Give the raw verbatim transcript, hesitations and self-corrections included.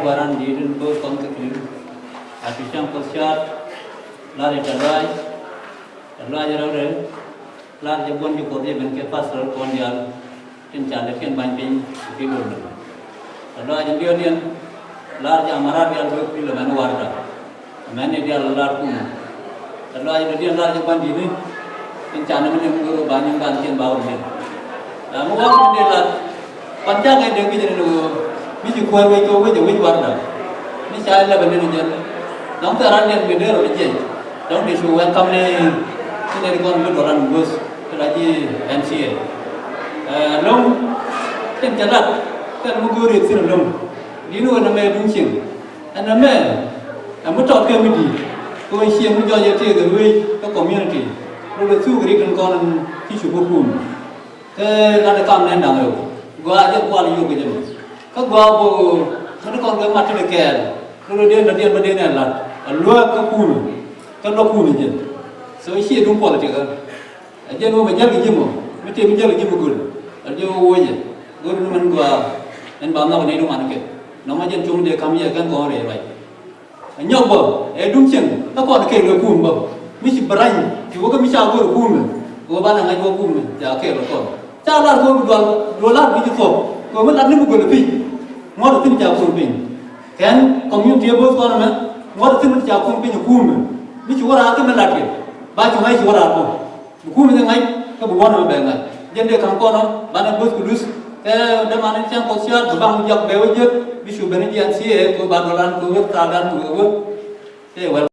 Waran di dun ko kɔn ke kiri. A ti cam ko siat. Lar ita lɔac. Ita lɔac rɛw rɛw. Lar jɛ buɔn jɛ Kuɔth jɛ ben kɛ pastor kɔn dial. Tin ca lɛ kiɛn bany piny ti lor ni. Ita lɔac jɛ diɔt diɛn. Lar jɛ amarat dial bɛ kui̱ lɛ mɛn warda. Mɛn ni dial lar kum. Ita lɔac jɛ diɔt diɛn lar jɛ buɔn di ni. Tin ca ni mi ni mi goro ba ni gan kiɛn ba wun diɛn. La mi wak mi di lar. Pan cakɛ dee wi̱c rɛn ɣöö mi ci kuäär wec kɛ wec ɛ wec warda. Mi ca ilɛ bɛ nini jɛn. Dɔ̱ŋ thil ran diɛn mi dee rɔ di jiɛc. Dɔ̱ŋ dee cu wɛn kam ni ti nɛy ti kɔn mi dɔ̱ran guäth ti la ji̱ N C A. Ɛɛ, lo̱ŋ tin cɛ lat kɛn mi go̱o̱r yɛ thi̱n lo̱ŋ. Di̱n ɣöö nɛmɛ duŋ cieŋ. Ɛn nɛmɛ ɛ mi tɔt kɛ mi di̱i̱t. Kɛ ɣöö cieŋ mi jɔc ɛ tëëk ɛ ruëëc kä community. Rɔ bɛ thuk rik tin kɔn ci cu bä kum. Kä lat ɛ kam nɛn da̱ŋ rɛw gɔaa jɛ kual yio̱k kɛ jɛ mɛ. Kä gɔaa bä ŋäni kɔn kɛ mat ti ni kɛɛl. Kä rɔ diɛn dɔ̱diɛn bä diɛn ɛ lat ɛ luääk kä kumɛ. Kä luäk kumɛ jɛ. So ciɛ duŋ puɔl ɛ tiɛkä. Ɛ jɛn wä mɛ jäl kɛ ji̱ mɔ mi tëë mi jäl kɛ ji̱ mɔ göl. Ɛ jɛ wä wä jɛ go̱r ni mɛn gɔaa. Ɛn ba nhɔk ni duŋ an kɛ nɔmɔ jɛn cuŋ dee kam yɛ kɛn kɔn rɛy ruac. Nyɔk bä ɛ duŋ cieŋ kä kɔn kɛ luɛ kum bä. Mi ci bärany ti wä kä mi ca go̱r kum mɛ kɛ wä banɛ ŋa̱c wä kum mɛ ca kɛ luɛ kɔn. Ca lar kɛ wä bi dual dual lar bi ci thuɔk kɛ wä mi lat ni mi göl piny. Ŋuɔt thi̱n ca kum piny. Kɛn community ɛ bo̱th kɔn mɛ ŋuɔt thi̱n mi ca kum piny kum mɛ. Mi ci wä raar kä mi lat kɛ ba ci ŋa̱c ci wä raar kɔn. Bi kum ni ŋa̱c kä bi buɔ̱n ɛmɛ bɛ ŋa̱c. Jɛn dee ka̱m kɔn ɔ banɛ bo̱th kɛ luth. Kɛ däman ni cɛn kɔth ciaat bi baŋ jɔak bɛ wä jiäk bi cu ben ni jiɛn thiee kɛ wä ba duɔlan kɛ wä thaal dan kɛ wä wä. Tëë wɛl.